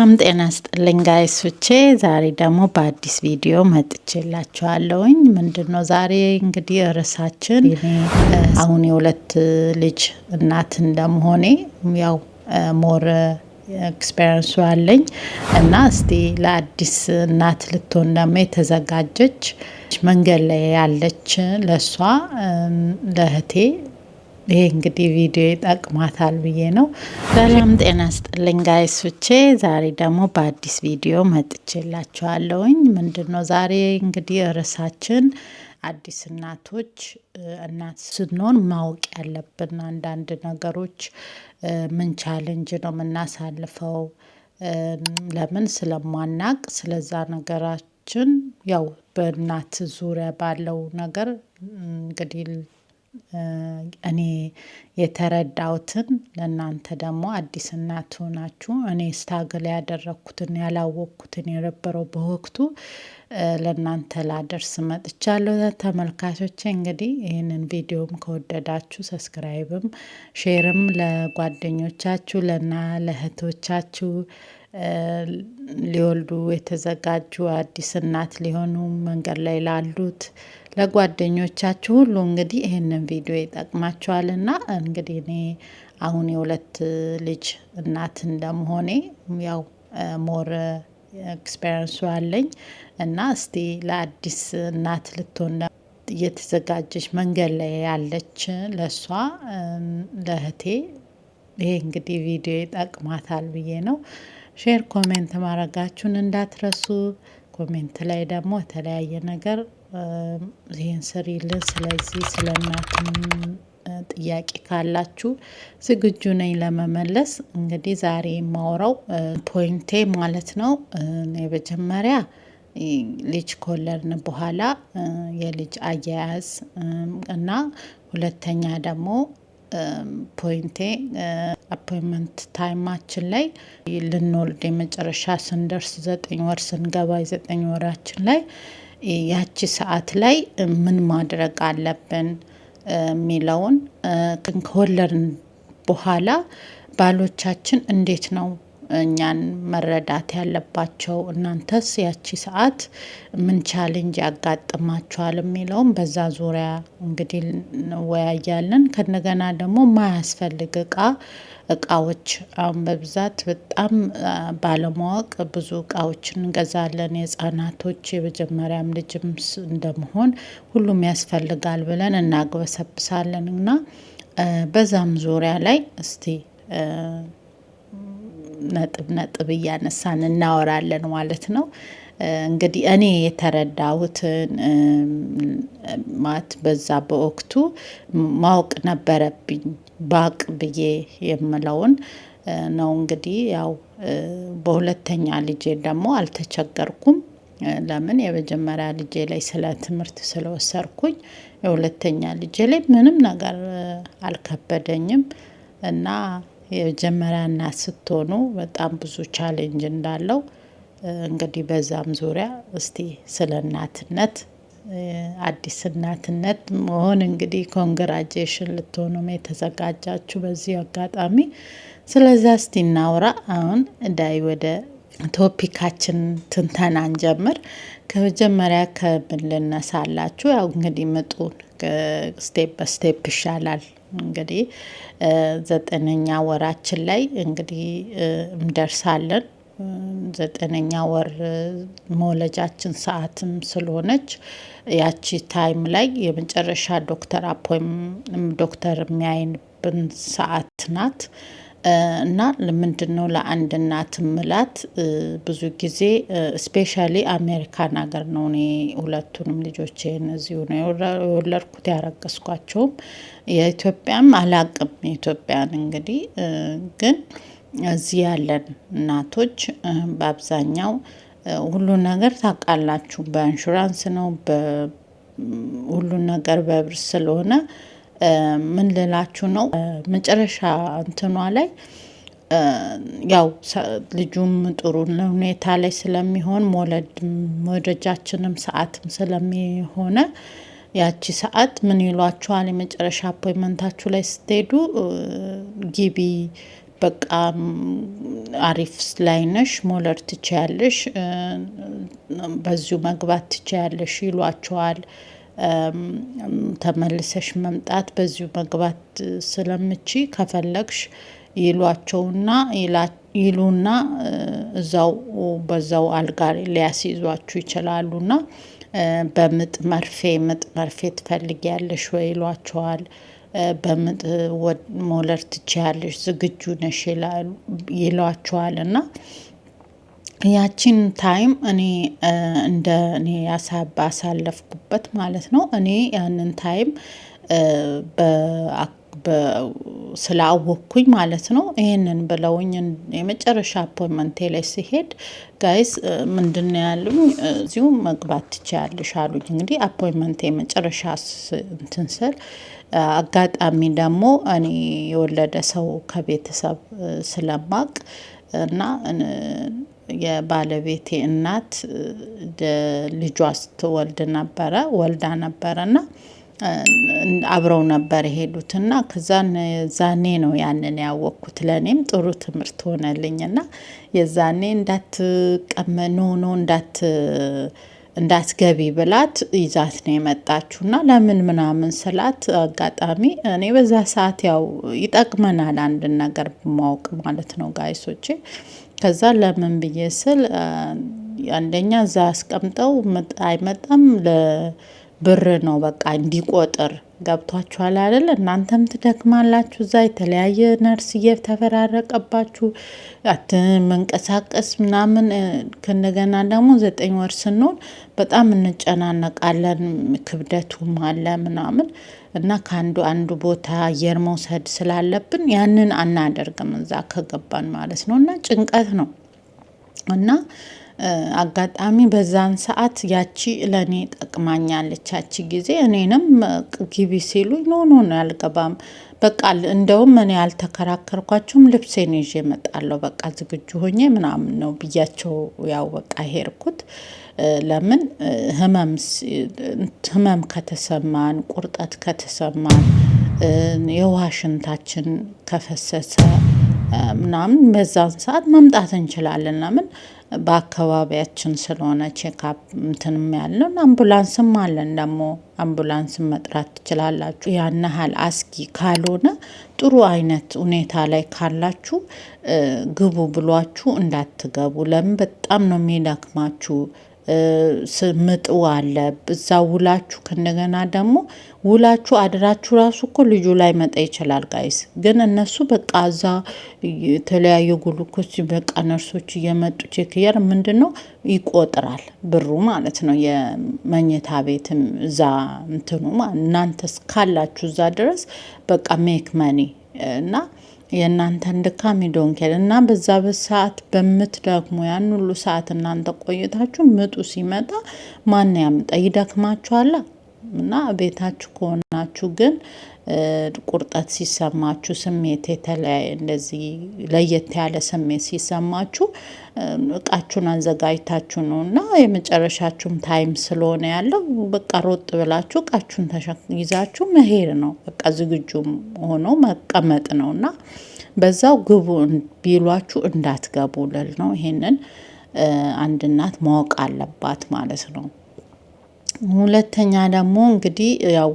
ሰላም ጤና ስጥልኝ guys ኦቼ፣ ዛሬ ደግሞ በአዲስ ቪዲዮ መጥቼላችኋለሁኝ። ምንድን ነው ዛሬ እንግዲህ ርዕሳችን፣ እኔ አሁን የሁለት ልጅ እናት እንደመሆኔ ያው more experience ኡ አለኝ እና እስቲ ለአዲስ እናት ልትሆን ደግሞ የተዘጋጀች፣ መንገድ ላይ ያለች፣ ለእሷ ለእህቴ ይሄ እንግዲህ ቪዲዮ ይጠቅማታል ብዬ ነው። ሰላም ጤና ስጥልኝ guys ኦቼ፣ ዛሬ ደግሞ በአዲስ ቪዲዮ መጥቼላችኋለሁኝ። ምንድን ነው ዛሬ እንግዲህ ርዕሳችን፣ አዲስ እናቶች፣ እናት ስንሆን ማወቅ ያለብን አንዳንድ ነገሮች፣ ምን challenge ነው የምናሳልፈው፣ ለምን ስለማናቅ ስለዛ ነገራችን፣ ያው በእናት ዙሪያ ባለው ነገር እንግዲህ እኔ የተረዳሁትን ለእናንተ ደግሞ አዲስ እናት ሆናችሁ እኔ struggle ያደረግኩትን፣ ያላወቅኩትን የነበረው በወቅቱ ለእናንተ ላደርስ መጥቻለሁ። ተመልካቾቼ፣ እንግዲህ ይህንን ቪዲዮም ከወደዳችሁ subscribe ም share ም ለጓደኞቻችሁ ለና ለእህቶቻችሁ፣ ሊወልዱ የተዘጋጁ፣ አዲስ እናት ሊሆኑ መንገድ ላይ ላሉት ለጓደኞቻችሁ ሁሉ እንግዲህ ይህንን ቪዲዮ ይጠቅማችኋልና፣ እንግዲህ እኔ አሁን የሁለት ልጅ እናት እንደመሆኔ ያው more experience ኡ አለኝ እና እስቲ ለአዲስ እናት ልትሆን እየተዘጋጀች፣ መንገድ ላይ ያለች፣ ለእሷ ለእህቴ ይሄ እንግዲህ ቪዲዮ ይጠቅማታል ብዬ ነው። Share comment ማድረጋችሁን እንዳትረሱ። Comment ላይ ደግሞ የተለያየ ነገር ይህን ስሪልን፣ ስለዚህ ስለ እናትም ጥያቄ ካላችሁ ዝግጁ ነኝ ለመመለስ። እንግዲህ ዛሬ የማወራው point ኤ ማለት ነው፣ የመጀመሪያ ልጅ ከወለድን በኋላ የልጅ አያያዝ እና ሁለተኛ ደግሞ point ኤ appointment time ኣችን ላይ፣ ልንወልድ የመጨረሻ ስንደርስ፣ 9 ወር ስንገባ፣ የ9 ወራችን ላይ ያቺ ሰዓት ላይ ምን ማድረግ አለብን የሚለውን፣ ከወለድን በኋላ ባሎቻችን እንዴት ነው እኛን መረዳት ያለባቸው፣ እናንተስ ያቺ ሰዓት ምን challenge ያጋጥማችኋል የሚለውም በዛ ዙሪያ እንግዲህ እንወያያለን። ከእንደገና ደግሞ የማያስፈልግ እቃዎች፣ አሁን በብዛት በጣም ባለማወቅ ብዙ እቃዎችን እንገዛለን። የህፃናቶች፣ የመጀመሪያም ልጅም እንደመሆን ሁሉም ያስፈልጋል ብለን እናግበሰብሳለን እና በዛም ዙሪያ ላይ እስቲ ነጥብ ነጥብ እያነሳን እናወራለን ማለት ነው። እንግዲህ እኔ የተረዳሁትን፣ ማለት በዛ በወቅቱ ማወቅ ነበረብኝ ባቅ ብዬ የምለውን ነው። እንግዲህ ያው በሁለተኛ ልጄ ደግሞ አልተቸገርኩም። ለምን የመጀመሪያ ልጄ ላይ ስለ ትምህርት ስለወሰድኩኝ የሁለተኛ ልጄ ላይ ምንም ነገር አልከበደኝም። እና የመጀመሪያ እናት ስትሆኑ በጣም ብዙ challenge እንዳለው እንግዲህ በዛም ዙሪያ እስቲ ስለ እናትነት፣ አዲስ እናትነት መሆን እንግዲህ congratulation ልትሆኑም የተዘጋጃችሁ በዚህ አጋጣሚ ስለዛ እስቲ እናውራ። አሁን ዳይ ወደ topic ኣችን ትንተና እንጀምር። ከመጀመሪያ ከምን ልነሳላችሁ? ያው እንግዲህ ምጡን step በ step ይሻላል። እንግዲህ ዘጠነኛ ወራችን ላይ እንግዲህ እንደርሳለን። ዘጠነኛ ወር መውለጃችን ሰዓትም ስለሆነች ያቺ time ላይ የመጨረሻ ዶክተር appointment ዶክተር የሚያይንብን ሰዓት ናት። እና ምንድነው ለአንድ እናት ምላት፣ ብዙ ጊዜ especially አሜሪካን ሀገር ነው። እኔ ሁለቱንም ልጆቼን እዚሁ ነው የወለድኩት ያረገዝኳቸውም። የኢትዮጵያም አላቅም። የኢትዮጵያን እንግዲህ ግን እዚህ ያለን እናቶች በአብዛኛው ሁሉን ነገር ታውቃላችሁ፣ በኢንሹራንስ ነው፣ ሁሉን ነገር በብር ስለሆነ ምን ልላችሁ ነው፣ መጨረሻ እንትኗ ላይ ያው ልጁም ጥሩ ሁኔታ ላይ ስለሚሆን መውለድ መውለጃችንም ሰዓትም ስለሚሆነ ያቺ ሰዓት ምን ይሏችኋል? የመጨረሻ appointment ኣችሁ ላይ ስትሄዱ ግቢ። በቃ አሪፍ ላይ ነሽ፣ መውለድ ትችያለሽ፣ በዚሁ መግባት ትችያለሽ ይሏቸዋል። ተመልሰሽ መምጣት በዚሁ መግባት ስለምቺ ከፈለግሽ ይሏቸውና ይሉና እዛው በዛው አልጋ ሊያስይዟችሁ ይችላሉና በምጥ መርፌ፣ ምጥ መርፌ ትፈልጊያለሽ ወይ ይሏቸዋል። በምጥ መውለድ ትችያለሽ፣ ዝግጁ ነሽ ይሏቸዋል። እና ያቺን time እኔ እንደ እኔ ባሳለፍኩበት ማለት ነው፣ እኔ ያንን time ስላወቅኩኝ ማለት ነው። ይሄንን ብለውኝ የመጨረሻ appointment ኤ ላይ ስሄድ guys ምንድነው ያሉኝ? እዚሁ መግባት ትችያለሽ አሉኝ። እንግዲህ appointment ኤ የመጨረሻ እንትን ስል አጋጣሚ ደግሞ እኔ የወለደ ሰው ከቤተሰብ ስለማቅ እና የባለቤቴ እናት ልጇ ስትወልድ ነበረ፣ ወልዳ ነበረ እና አብረው ነበር የሄዱት። እና ከዛን ዛኔ ነው ያንን ያወቅኩት። ለኔም ጥሩ ትምህርት ሆነልኝና የዛኔ እንዳትቀመ no no እንዳትገቢ ብላት ይዛት ነው የመጣችው። እና ለምን ምናምን ስላት አጋጣሚ እኔ በዛ ሰዓት ያው ይጠቅመናል አንድን ነገር ማወቅ ማለት ነው guys ኦቼ። ከዛ ለምን ብዬ ስል አንደኛ እዛ አስቀምጠው ምጥ አይመጣም፣ ለብር ነው በቃ እንዲቆጥር። ገብቷችኋል አይደል? እናንተም ትደክማላችሁ፣ እዛ የተለያየ ነርስ እየተፈራረቀባችሁ መንቀሳቀስ ምናምን። ከእንደገና ደግሞ 9 ወር ስንሆን በጣም እንጨናነቃለን፣ ክብደቱም አለ ምናምን እና ከአንዱ አንዱ ቦታ አየር መውሰድ ስላለብን ያንን አናደርግም እዛ ከገባን ማለት ነው። እና ጭንቀት ነው። እና አጋጣሚ በዛን ሰዓት ያቺ ለእኔ ጠቅማኛለች። ያቺ ጊዜ እኔንም ግቢ ሲሉኝ no no አልገባም፣ በቃ እንደውም እኔ አልተከራከርኳቸውም። ልብሴን ይዤ እመጣለሁ፣ በቃ ዝግጁ ሆኜ ምናምን ነው ብያቸው ያው በቃ ሄድኩት። ለምን ህመም ከተሰማን፣ ቁርጠት ከተሰማን፣ የውሃ ሽንታችን ከፈሰሰ ምናምን በዛን ሰዓት መምጣት እንችላለን። ለምን በአካባቢያችን ስለሆነ checkup እንትንም ያለው፣ አምቡላንስም አለን፣ ደግሞ አምቡላንስም መጥራት ትችላላችሁ። ያን ያህል አስጊ ካልሆነ፣ ጥሩ አይነት ሁኔታ ላይ ካላችሁ ግቡ ብሏችሁ እንዳትገቡ። ለምን በጣም ነው የሚደክማችሁ። ምጡ አለ፣ እዛ ውላችሁ ከእንደገና ደግሞ ውላችሁ አድራችሁ ራሱ እኮ ልጁ ላይመጣ ይችላል guys። ግን እነሱ በቃ እዛ የተለያዩ ግሉኮስ በቃ ነርሶች እየመጡ check እያለ ምንድነው ይቆጥራል ብሩ ማለት ነው። የመኝታ ቤትም እዛ እንትኑ እናንተ እስካላችሁ እዛ ድረስ በቃ make money እና የእናንተን ድካም don't care። እና በዛ በሰዓት በምትደክሙ ያን ሁሉ ሰዓት እናንተ ቆይታችሁ ምጡ ሲመጣ ማን ያምጣ? ይደክማችኋላ። እና ቤታችሁ ከሆናችሁ ግን ቁርጠት ሲሰማችሁ፣ ስሜት የተለያየ እንደዚህ ለየት ያለ ስሜት ሲሰማችሁ እቃችሁን አዘጋጅታችሁ ነው እና የመጨረሻችሁም time ስለሆነ ያለው በቃ ሮጥ ብላችሁ እቃችሁን ይዛችሁ መሄድ ነው። በቃ ዝግጁ ሆኖ መቀመጥ ነው። እና በዛው ግቡ ቢሏችሁ እንዳትገቡ ልል ነው። ይሄንን አንድ እናት ማወቅ አለባት ማለት ነው። ሁለተኛ ደግሞ እንግዲህ ያው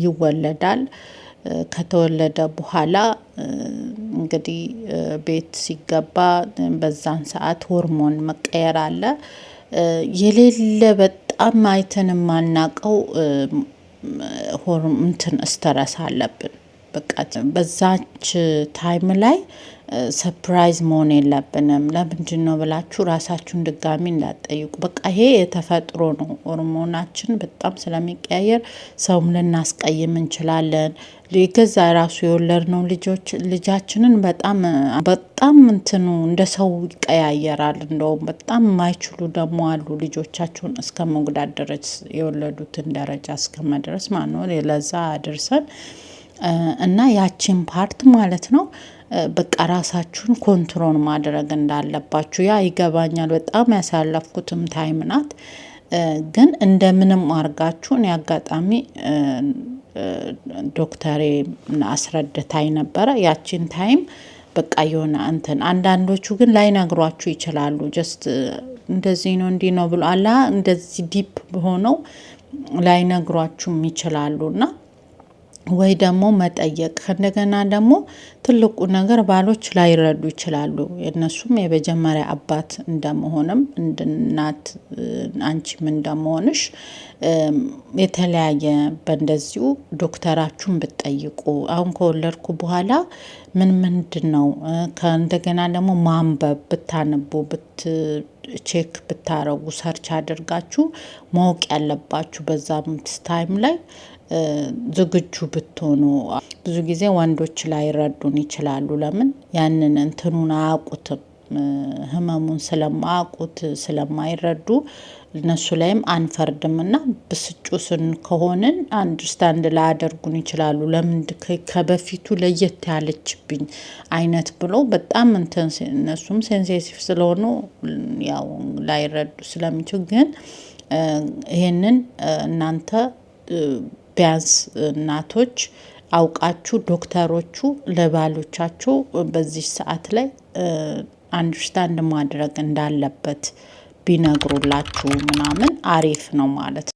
ይወለዳል። ከተወለደ በኋላ እንግዲህ ቤት ሲገባ በዛን ሰዓት ሆርሞን መቀየር አለ። የሌለ በጣም አይተን የማናውቀው እንትን stress አለብን። በቃ በዛች time ላይ surprise መሆን የለብንም። ለምንድነው ብላችሁ ራሳችሁን ድጋሚ እንዳትጠይቁ። በቃ ይሄ የተፈጥሮ ነው። ሆርሞናችን በጣም ስለሚቀያየር ሰውም ልናስቀይም እንችላለን። የገዛ ራሱ የወለድነው ልጆች ልጃችንን በጣም በጣም እንትኑ እንደ ሰው ይቀያየራል። እንደውም በጣም የማይችሉ ደግሞ አሉ፣ ልጆቻቸውን እስከ መጉዳት ድረስ፣ የወለዱትን ደረጃ እስከ መድረስ ማለት ነው። ለዛ አድርሰን እና ያቺን part ማለት ነው በቃ ራሳችሁን control ማድረግ እንዳለባችሁ ያ ይገባኛል። በጣም ያሳለፍኩትም time ናት። ግን እንደምንም አርጋችሁ እኔ አጋጣሚ ዶክተሬ አስረድታኝ ነበረ። ያቺን time በቃ የሆነ እንትን አንዳንዶቹ ግን ላይነግሯችሁ ይችላሉ። Just እንደዚህ ነው፣ እንዲህ ነው ብሎ አላ እንደዚህ deep ሆነው ላይነግሯችሁም ይችላሉ። እና ወይ ደግሞ መጠየቅ። ከእንደገና ደግሞ ትልቁ ነገር ባሎች ላይረዱ ይችላሉ። የእነሱም የመጀመሪያ አባት እንደመሆንም እንደ እናት አንቺም እንደመሆንሽ የተለያየ በእንደዚሁ ዶክተራችሁን ብትጠይቁ፣ አሁን ከወለድኩ በኋላ ምን ምንድን ነው፣ ከእንደገና ደግሞ ማንበብ፣ ብታነቡ፣ check ብታረጉ፣ search አድርጋችሁ ማወቅ ያለባችሁ በዛም time ላይ ዝግጁ ብትሆኑ። ብዙ ጊዜ ወንዶች ላይረዱን ይችላሉ። ለምን ያንን እንትኑን አያውቁትም። ህመሙን ስለማያውቁት፣ ስለማይረዱ እነሱ ላይም አንፈርድም እና ብስጩ ስን ከሆንን understand ላያደርጉን ይችላሉ። ለምን ከበፊቱ ለየት ያለችብኝ አይነት ብሎ በጣም እንትን እነሱም sensitive ስለሆኑ ያው ላይረዱ ስለሚችሉ፣ ግን ይሄንን እናንተ ቢያንስ እናቶች አውቃችሁ ዶክተሮቹ ለባሎቻችሁ በዚህ ሰዓት ላይ understand ማድረግ እንዳለበት ቢነግሩላችሁ ምናምን አሪፍ ነው ማለት ነው።